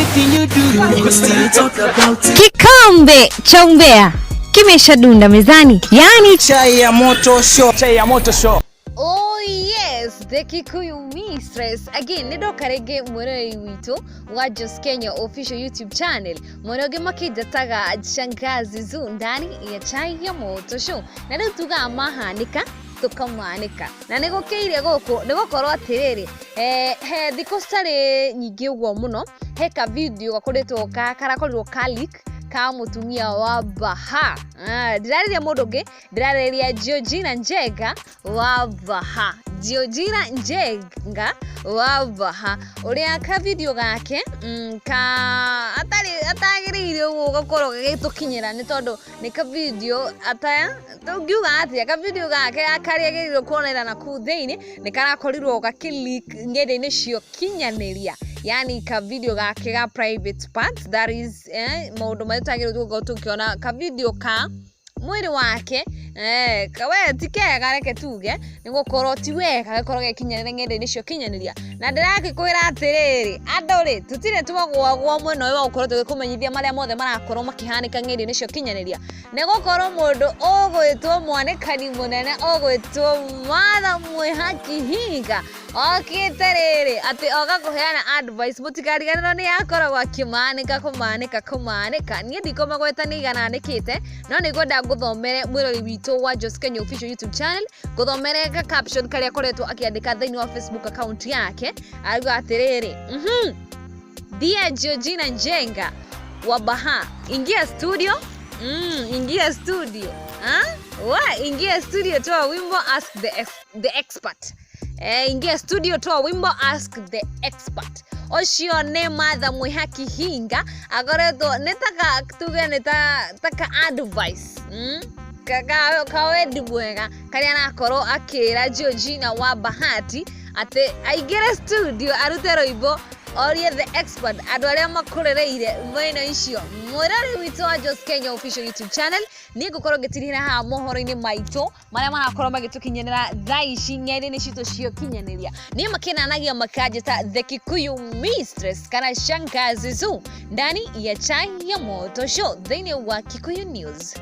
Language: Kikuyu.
Anything you do, we still talk about it. Kikombe cha umbea kimeshadunda mezani, yaani Chai ya moto show. Chai ya moto show. Oh yes, the Kikuyu Mistress. Again, nĩ ndoka rĩngĩ mwĩroreri witũ wa Jos Kenya official YouTube channel. Mwena ũngĩ makĩnjĩtaga Shangazi Zoo ndani ya Chai ya Moto Show. Na rĩu tugaga mahanĩka tũkamanĩka. Na nĩ gũkĩire gũkũ nĩ gũkorwo atĩrĩrĩ, he thikũ citarĩ nyingĩ ũguo mũno, he ka video gakoretwo karakorirwo ka leak ka mũtumia wa Baha. Ah, ndirarĩria mũndũ ũngĩ, ndĩrarĩrĩria Georgina Njenga wa Baha. Georgina Njenga wa Baha ũrĩa ka video gake ka atarĩ atagĩrĩire ũguo gakorwo gagĩtũkinyĩra nĩ tondũ nĩ ka video ata tũngiuga atĩa ka video gake karĩa agĩrĩirwo kuonera na kũu thĩinĩ nĩ karakorirwo gakĩ leak ng'enda-inĩ cia ũkinyanĩria, yani ka video gake ga private part, that is maũndũ marĩa tũtagĩrĩirwo gũkorwo tũkĩona ka video ka mwĩrĩ wake, we ti kega, reke tuge nĩ gũkorwo ti wega gĩkorwo gĩkinyanĩre ng'enda-inĩ cia ũkinyanĩria. Na ndĩragĩkwĩra atĩrĩrĩ, andũ rĩ, tũtirĩ twagwagwo mwena ũyũ wa gũkorwo tũgĩkũmenyithia marĩa mothe marakorwo makĩhanĩka ng'enda-inĩ cia ũkinyanĩria, nĩ gũkorwo mũndũ ũgwĩtwo mwanĩkani mũnene ũgwĩtwo Martha Mwĩhaki Hinga okĩte rĩrĩ atĩ oka kũheana advice. Mũtikariganĩrwo nĩ akoragwo akĩmanĩka kũmanĩka kũmanĩka. Niĩ ndikũmagweta nĩ igana anĩkĩte, no nĩ ngwenda ngũthomere mwĩrori witũ wa Jos Kenya official YouTube channel, ngũthomere ga caption karĩa akoretwo akĩandĩka thĩinĩ wa Facebook account yake. Arauga atĩrĩrĩ, "Dear Georgina Njenga wa Baha, ingia studio, ingia studio, ha? Wa, ingia studio, toa wimbo, ask the expert." Ingia studio, toa wimbo, ask the expert. Ũcio nĩ Martha Mwĩhaki Hinga akoretwo nĩ taka tuge nĩ ta taka advice, ka wendi mwega karĩa arakorwo akĩra Georgina wa Bahati atĩ aingĩre studio arute rwĩmbo orie the expert, andũ arĩa makũrĩrĩire mwena icio. Mwĩrori witũ wa Jos Kenya official YouTube channel, niĩ ngũkorwo ngĩtirihĩra haha mohoro-inĩ maitũ marĩa marakorwo magĩtũkinyĩrĩra thaa ici ng'enda-inĩ citũ cia ũkinyanĩria. Niĩ makĩnanagia makanjĩta the Kikuyu Mistress kana Shangazi Zoo ndani ya Chai ya Moto Show thĩinĩ wa Kikuyu News.